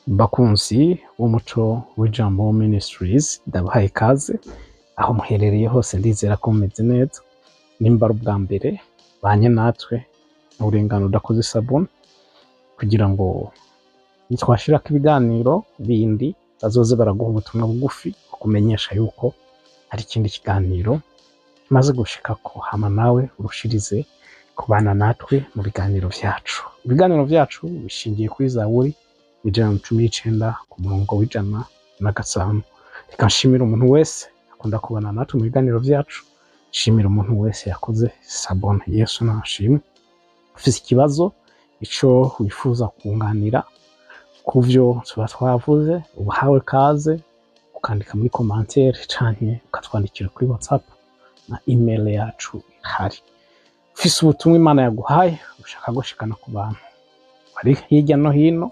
Bakunzi b'umuco w'Ijambo Ministries, ndabahaye ikaze aho muherereye hose. Ndizera ko mumeze neza. Nimba ari ubwa mbere banye natwe, nturengane udakoze s'abonner kugira ngo nitwashirako ibiganiro bindi bazoze baraguha ubutumwa bugufi bukumenyesha yuko hari ikindi kiganiro kimaze gushikako, hama nawe urushirize kubana natwe mu biganiro vyacu. Ibiganiro vyacu bishingiye kuri Zaburi 119 ku murongo wa 105. Reka nshimire umuntu wese akunda kubana natwe mu biganiro vyacu, nshimire umuntu wese yakoze s'abonner. Yesu nashimwe. Ufise ikibazo, ico wifuza kunganira kuvyo tuba twavuze, ubahawe kaze ukandika muri commentaire canke ukatwandikira kuri WhatsApp na email yacu ihari. Ufise ubutumwa Imana yaguhaye ushaka gushikana ku bantu bari hirya no hino,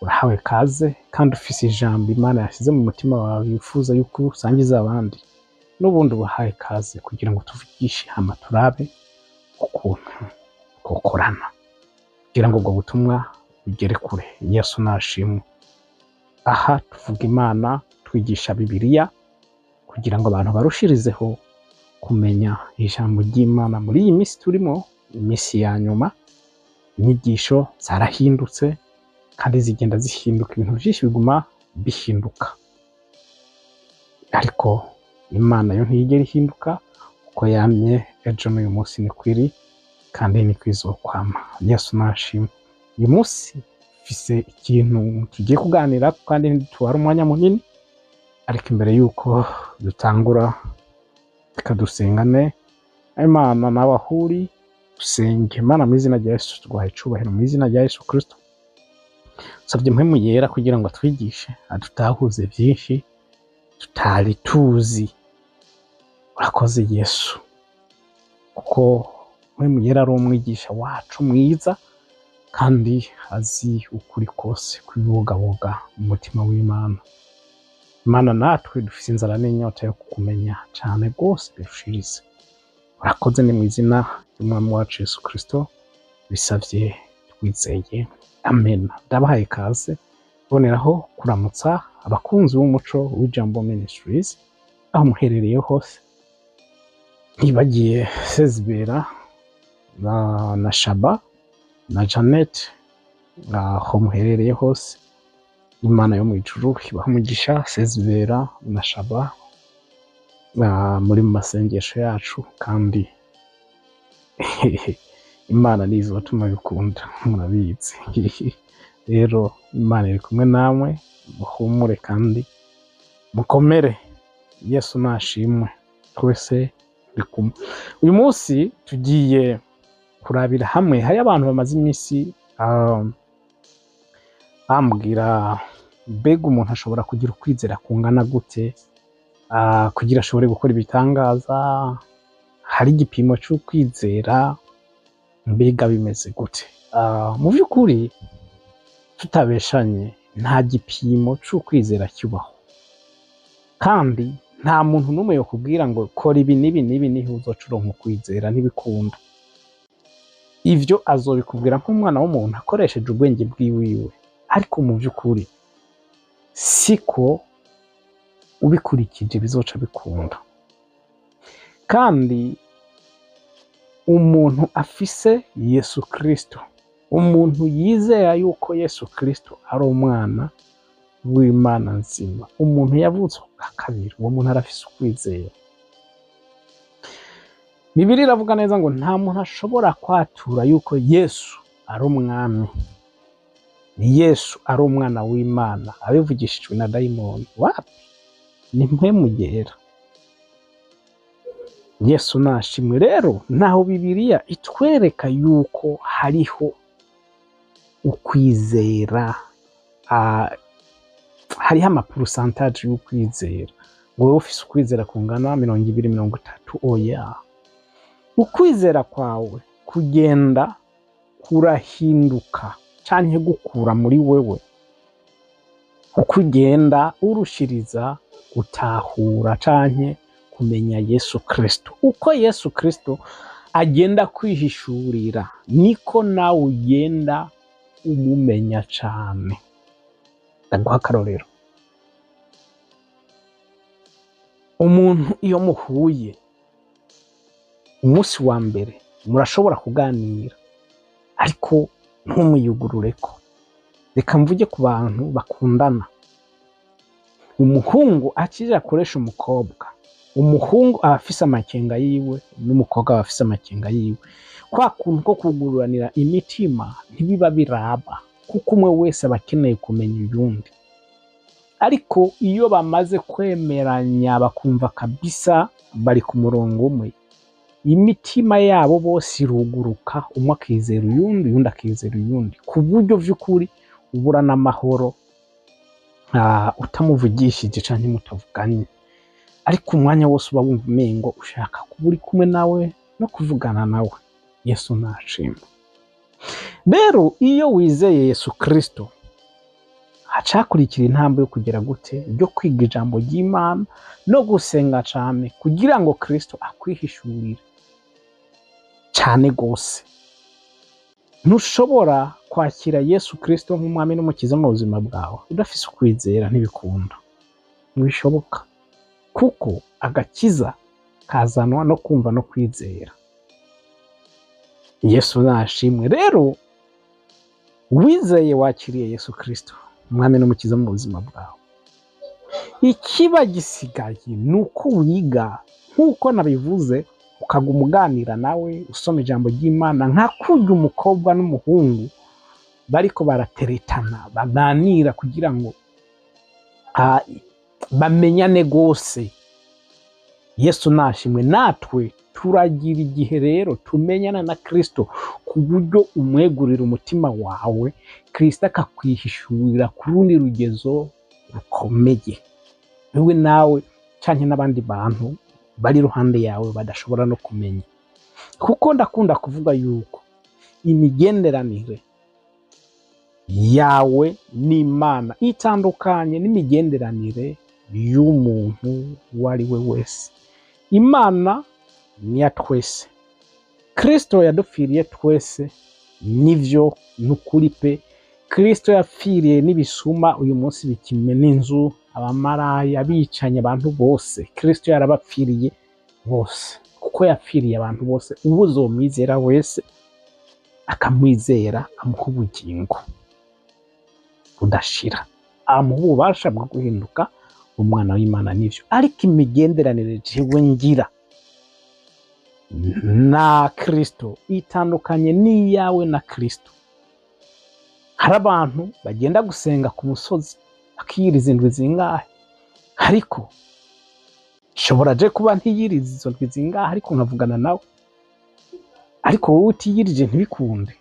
urahawe kaze. Kandi ufise ijambo Imana yashyize mu mutima wawe wifuza yuko usangiza abandi, n'ubundi ubahaye kaze kugira ngo tuvugishe, hama turabe ukuntu twokorana kugira ngo ubwo butumwa bugere kure. Yesu nashimwe. Aha tuvuga Imana, twigisha Bibiliya kugira ngo abantu barushirizeho kumenya ijambo ry'Imana. Muri iyi minsi turimo, iminsi ya nyuma, inyigisho zarahindutse kandi zigenda zihinduka, ibintu byinshi biguma bihinduka, ariko Imana yo ntiyigera ihinduka. Uko yamye ejo n'uyu munsi niko iri kandi niko izokwama. Yesu nashimwe. Uyu munsi mfise ikintu tugiye kuganira kandi ntitubara umwanya munini, ariko imbere y'uko dutangura reka dusengane Imana. Nawe aho uri usenge Imana mu izina rya Yesu. Tuguhaye icubahiro mu izina rya Yesu Kristo. Usabye Mpwemu Yera kugira ngo atwigishe, adutahuze byinshi tutari tuzi. Urakoze Yesu, kuko Mpwemu Yera ari umwigisha wacu mwiza kandi azi ukuri kose kw'ibibogaboga mu mutima w'Imana. Imana, natwe dufise inzara n'inyota yo kukumenya cane rwose birushirize. Urakoze, ni mu izina ry'Umwami wacu Yesu Kristo bisavye twizeye, amen. Ndabahaye kaze, boneraho kuramutsa abakunzi b'umuco w'Ijambo Ministries aho muherereye hose, ntibagiye Sezibera na Shaba na Janet. Aho muherereye hose, Imana yo mu ijuru ibaha umugisha. Sezibera na Shaba muri mu masengesho yacu kandi Imana nizo batuma bikunda, murabizi. Rero Imana iri kumwe namwe, muhumure kandi mukomere. Yesu nashimwe, twese turi kumwe. Uyu munsi tugiye kurabira hamwe, hari abantu bamaze iminsi bambwira: mbega umuntu ashobora kugira ukwizera kungana gute kugira ashobore gukora ibitangaza? Hari igipimo c'ukwizera? Mbega bimeze gute? Mu by'ukuri, tutabeshanye, nta gipimo c'ukwizera kibaho, kandi nta muntu n'umwe yokubwira ngo kora ibi n'ibi n'ibi niho uzoca uronka ukwizera. Ntibikunda. Ivyo azobikubwira nk'umwana w'umuntu akoresheje ubwenge bwiwiwe, ariko mu by'ukuri siko ubikurikije bizoca bikunda. Kandi umuntu afise Yesu Kristo, umuntu yizera yuko Yesu Kristo ari umwana w'Imana nzima, umuntu yavutse ubwa kabiri, uwo muntu arafise ukwizera. Bibiliya iravuga neza ngo nta muntu ashobora kwatura yuko Yesu ari umwami, Yesu ari umwana w'Imana, abivugishijwe na dayimoni. Wapi, ni Mpwemu Yera. Yesu nashimwe. Rero ntaho Bibiliya itwereka yuko hariho ukwizera, hariho ama pourcentage y'ukwizera, ngo wowe ufise ukwizera kungana 20, 30. Oya, ukwizera kwawe kugenda kurahinduka canke gukura muri wewe uko ugenda urushiriza gutahura canke kumenya Yesu Kristo. Uko Yesu Kristo agenda kwihishurira, niko nawe ugenda umumenya cane. Ndaguha akarorero. Umuntu iyo muhuye umunsi wa mbere murashobora kuganira, ariko ntumuyugurureko. Reka mvuge ku bantu bakundana. Umuhungu akije akoresha umukobwa, umuhungu aba afise amakenga yiwe n'umukobwa aba afise amakenga yiwe. Kwa kuntu ko kugururanira imitima ntibiba biraba, kuko umwe wese aba akeneye kumenya uyundi. Ariko iyo bamaze kwemeranya bakumva kabisa bari ku murongo umwe, imitima yabo bose iruguruka, umwe akizera uyundi, uyundi akizera uyundi, ku buryo vy'ukuri ubura n'amahoro utamuvugishije canke mutavuganye. Ariko umwanya wose uba wumva umengo ushaka kuba uri kumwe nawe no kuvugana nawe. Yesu nashimwe. Rero iyo wizeye Yesu Kristo, hacakurikira intambwe yo kugera gute yo kwiga ijambo ry'Imana no gusenga cane kugira ngo Kristo akwihishurire cane gose. Ntushobora kwakira Yesu Kristo nk'umwami n'umukiza mu buzima bwawe udafise ukwizera, ntibikunda, ntibishoboka, kuko agakiza kazanwa no kumva no kwizera. Yesu nashimwe. Rero wizeye wakiriye Yesu Kristo umwami n'umukiza mu buzima bwawe, ikiba gisigaye ni uko wiga nk'uko nabivuze, ukaguma uganira nawe, usoma ijambo ry'Imana nka kurya umukobwa n'umuhungu bariko barateretana, baganira kugira ngo bamenyane gose. Yesu nashimwe. Natwe turagira igihe rero tumenyana na Kristo ku buryo umwegurira umutima wawe, Kristo akakwihishurira ku rundi rugezo rukomeye, wewe nawe canke n'abandi bantu bari iruhande yawe badashobora no kumenya. Kuko ndakunda kuvuga yuko imigenderanire yawe n'Imana itandukanye n'imigenderanire y'umuntu uwo ari we wese. Imana ni iya twese, Kristo yadupfiriye twese, nivyo nukuri pe. Kristo yapfiriye n'ibisuma uyu munsi bikimena inzu, abamaraya, abicanyi, abantu bose. Kristo yarabapfiriye bose, kuko yapfiriye abantu bose. Uwo uzomwizera wese akamwizera, amuha ubugingo budashira, amuha ububasha bwo guhinduka umwana w'Imana. Nivyo, ariko imigenderanire jewe ngira na Kristo itandukanye n'iyawe na Kristo. Hari abantu bagenda gusenga ku musozi bakiyiriza indwi zingahe, ariko nshobora je kuba ntiyiriza izo ndwi zingahe, ariko nkavugana nawe. Ariko wowe utiyirije ntibikunde,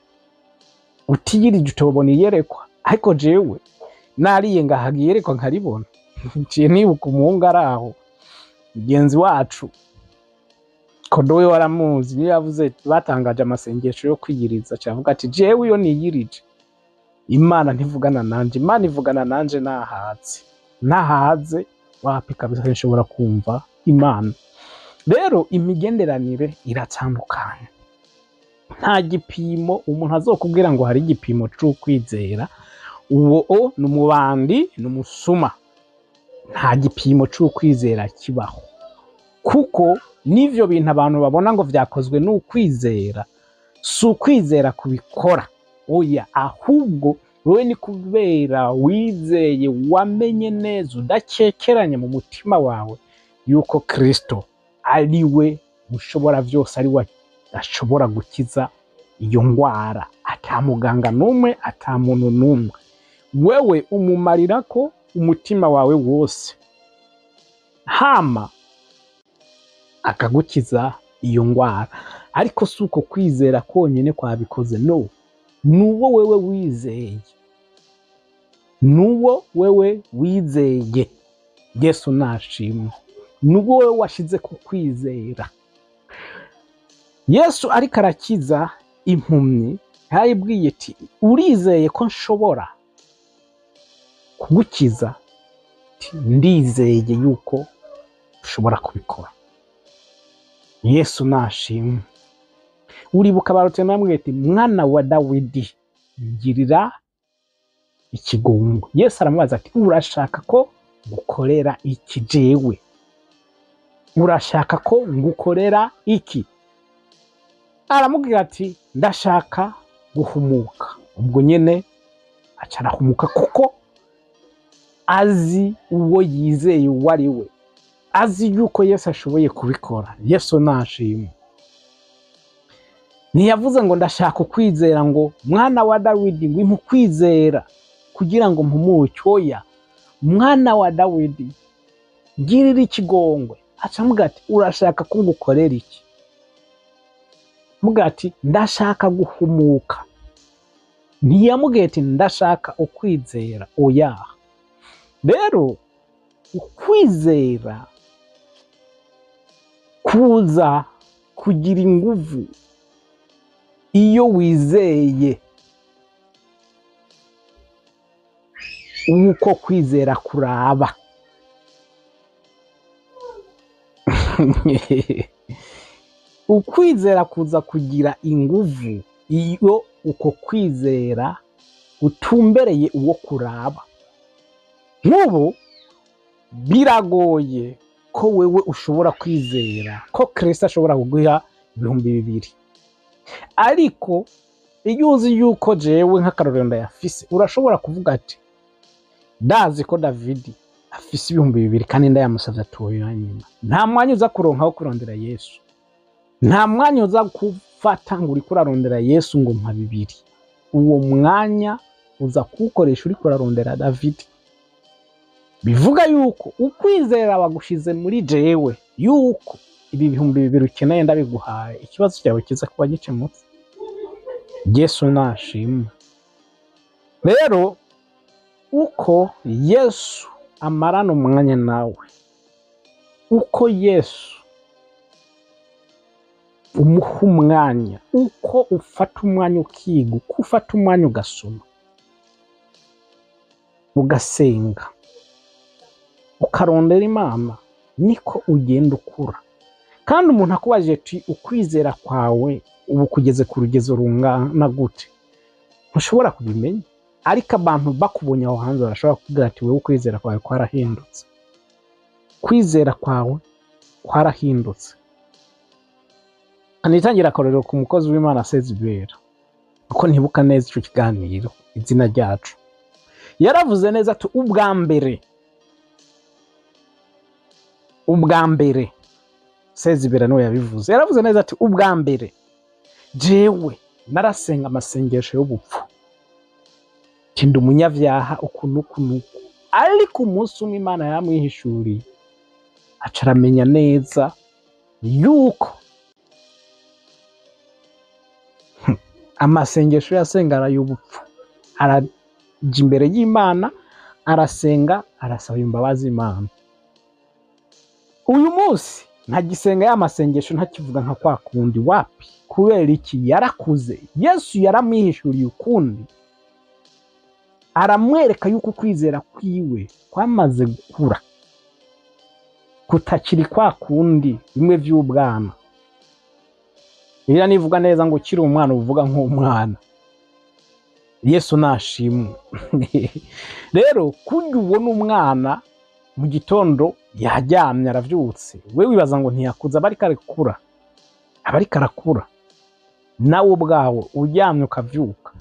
utiyirije utobona iyerekwa, ariko jewe nariye ngahaga iyerekwa nkaribona. Nciye nibuka umuhungu ari aho, mugenzi wacu Kodowe waramuzi, niyo yavuze batangaje amasengesho yo kwiyiriza, cavuga ati jewe iyo niyirije Imana ntivugana nanje, Imana ivugana nanje nahaze, nahaze wapi kabisa nshobora kumva Imana. Rero imigenderanire iratandukanye, nta gipimo umuntu azokubwira ngo hari igipimo c'ukwizera, uwo o ni umubandi, ni umusuma. Nta gipimo c'ukwizera kibaho, kuko n'ivyo bintu abantu babona ngo vyakozwe n'ukwizera, si ukwizera kubikora, oya, ahubwo wewe ni kubera wizeye, wamenye neza udakekeranya mu mutima wawe yuko Kristo ari we mushobora vyose, ari we ashobora gukiza iyo ngwara, ata muganga n'umwe, ata muntu n'umwe. Wewe umumarirako umutima wawe wose, hama akagukiza iyo ngwara. Ariko si uko kwizera konyene kwabikoze, no, nuwo wewe wizeye, nuwo wewe wizeye. Yesu nashimwe, nuwo wewe washize ku kwizera. Yesu ariko arakiza impumyi, yarayibwiye ati urizeye ko nshobora kugukiza? Ati ndizeye yuko ushobora kubikora. Yesu nashimwe. Uribuka barutema bamubwiye ati mwana wa Dawidi ngirira Ikigongwe. Yesu aramubaza ati: "Urashaka ko ngukorera iki jewe? Urashaka ko ngukorera iki?" Aramubwira ati: "Ndashaka guhumuka." Ubwo nyene aca arahumuka, kuko azi uwo yizeye uwo ari we, azi yuko Yesu ashoboye kubikora. Yesu nashimwe. Ntiyavuze ngo: "Ndashaka ukwizera," ngo: "Mwana wa Dawidi, ngo impe ukwizera kugira ngo mpumuke." Oya, "Mwana wa Dawidi, ngirira ikigongwe." Aca amugira ati: "Urashaka ko ngukorera iki?" Amugira ati: "Ndashaka guhumuka." Ntiyamubwiye ati: "Ndashaka ukwizera." Oya. Rero ukwizera kuza kugira inguvu iyo wizeye uko kwizera kuraba. Ukwizera kuza kugira inguvu iyo uko kwizera gutumbereye uwo kuraba. Nk'ubu biragoye ko wewe ushobora kwizera ko Kristo ashobora kuguha 2000, ariko iyo uzi yuko jewe nk'akarorero ndayafise, urashobora kuvuga ati: "Ndazi ko Davidi afise 2000 kandi ndayamusavye atoyanyima." Nta mwanya uza kuronka wo kurondera Yesu, nta mwanya uza gufata ngo uriko urarondera Yesu ngo mpa 2. Uwo mwanya uza kuwukoresha uriko urarondera Davidi. Bivuga yuko ukwizera bagushize muri jewe yuko ibi 2000 ukeneye ndabiguhaye, ikibazo cyawe kiza kuba gikemutse. Yesu nashimwe. Rero uko Yesu amarana umwanya nawe, uko Yesu umuha umwanya, uko ufata umwanya ukiga, uko ufata umwanya ugasoma, ugasenga, ukarondera Imana, niko ugenda ukura. Kandi umuntu akubajije ati: "Ukwizera kwawe ubu kugeze ku rugezo rungana gute?" Ntushobora kubimenya, ariko abantu bakubonye aho hanze barashobora kukubwira ati: "Wewe ukwizera kwawe kwarahindutse, kwizera kwawe kwarahindutse." Nitangira akarorero ku mukozi w'Imana Sezibera, kuko ntibuka neza ico kiganiro izina ryacu. Yaravuze neza ati: Ubwa mbere Sezibera niwe yabivuze, yaravuze neza ati: "Ubwa mbere jewe narasenga amasengesho y'ubupfu, ndi umunyavyaha uku n'uku n'uku." Ariko umunsi umwe Imana yaramwihishuriye, aca aramenya neza yuko amasengesho yasenga ari ay'ubupfu. Araja imbere y'Imana, arasenga, arasaba imbabazi Imana. Uyu munsi ntagisenga ya masengesho, ntakivuga nka kwa kundi. Wapi? Kubera iki? Yarakuze. Yesu yaramwihishuriye ukundi, aramwereka yuko ukwizera kwiwe kwamaze gukura, kutakiri kwa kundi bimwe vy'ubwana. Bibiliya nivuga neza ngo ukiri umwana uvuga nk'umwana. Yesu nashimwe. Rero kurya ubona umwana mu gitondo yaryamye aravyutse, we wibaza ngo ntiyakuze, aba ariko arakura, aba ariko arakura. Nawe ubwawe uryamye ukavyuka,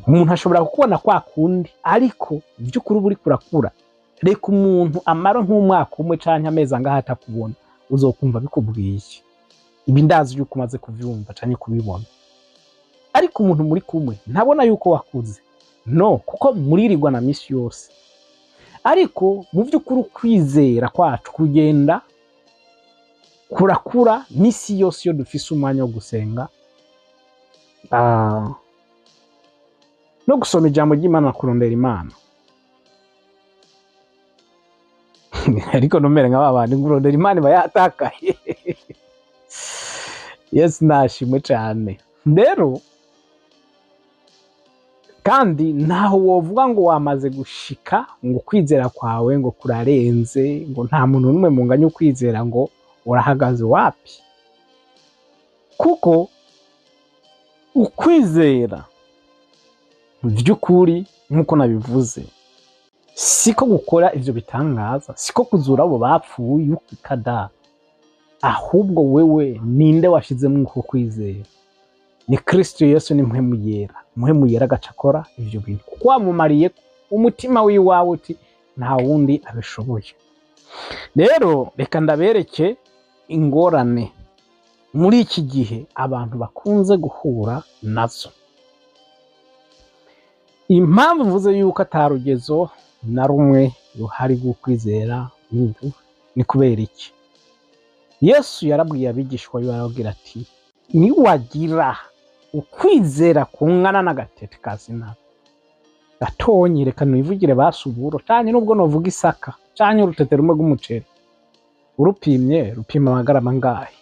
umuntu ashobora kukubona kwa kundi, ariko vy'ukuri uba uriko urakura. Reka umuntu amara nk'umwaka umwe canke amezi angahe atakubona, uzokumva bikubwiye. Ibi ndazi yuko umaze kuvyumva canke kubibona. Ariko umuntu muri kumwe ntabona yuko wakuze, no kuko muririrwa na misi yose. Ariko mu vy'ukuri ukwizera kwacu kugenda kurakura misi yose iyo dufise umwanya wo gusenga no gusoma ijambo ry'Imana, kurondera Imana. Ariko numere nka babandi ngo urondera Imana iba yatakaye. Yesu nashimwe cane. Rero kandi ntaho wovuga ngo wamaze gushika, ngo kwizera kwawe ngo kurarenze, ngo nta muntu n'umwe munganya ukwizera, ngo urahagaze. Wapi? Kuko ukwizera Mu by'ukuri, nk'uko nabivuze, siko gukora ivyo bitangaza, siko kuzura abo bapfuye kada, ahubwo wewe ninde washizemwo uko kwizera? Ni Kristo Yesu, ni Mpwemu Yera. Mpwemu Yera agaca akora ivyo bintu kuko wamumariye umutima wiwawe uti nta wundi abishoboye. Rero reka ndabereke ingorane muri iki gihe abantu bakunze guhura nazo. Impamvu mvuze yuko atarugezo na rumwe ruhari rwo kwizera ni kubera iki? Yesu yarabwiye abigishwa biwe, arababwira ati: "Niwagira ukwizera kungana n'agatete ka sinapi gatonyi," reka nivugire basuburo canke nubwo novuga isaka canke urutete rumwe rw'umuceri, urupimye rupima amagarama angahe?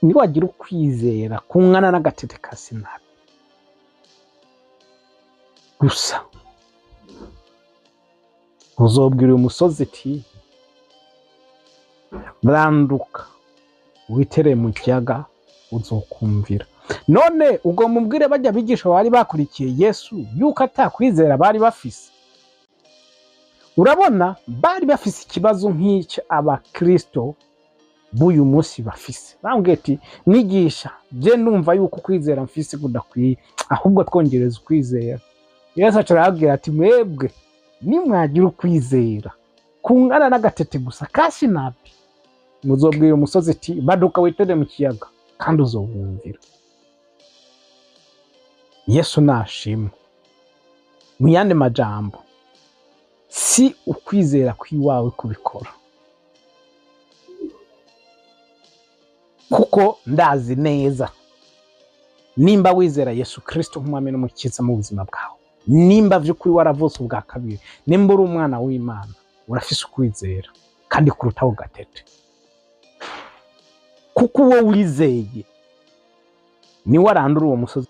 Niwagira ukwizera kungana n'agatete ka sinapi gusa, uzobwira uyu musozi iti: "Randuka witereye mu kiyaga," uzokumvira. None ubwo mubwire bajya bigisha bari bakurikiye Yesu yuko atakwizera bari bafise? Urabona, bari bafise ikibazo nk'icyo abakristo b'uyu munsi bafise. Bambwiye ati: "Mwigisha, je ndumva yuko ukwizera mfise kudakwiye, ahubwo twongereza ukwizera." Yesu aca arababwira ati: "Mwebwe nimwagira ukwizera kungana n'agatete gusa ka sinapi, muzobwira umusozi iti: 'Baduka witere mu kiyaga,' kandi uzowumvira." Yesu nashimwe. Mu yandi majambo, si ukwizera kw'iwawe kubikora, kuko ndazi neza nimba wizera Yesu Kristo nk'umwami n'umukiza mu buzima bwawe, nimba vy'ukuri waravutse ubwa kabiri, nimba uri umwana w'Imana, urafise ukwizera kandi kurutaho gatete, kuko uwo wizeye niwe arandura uwo musozi.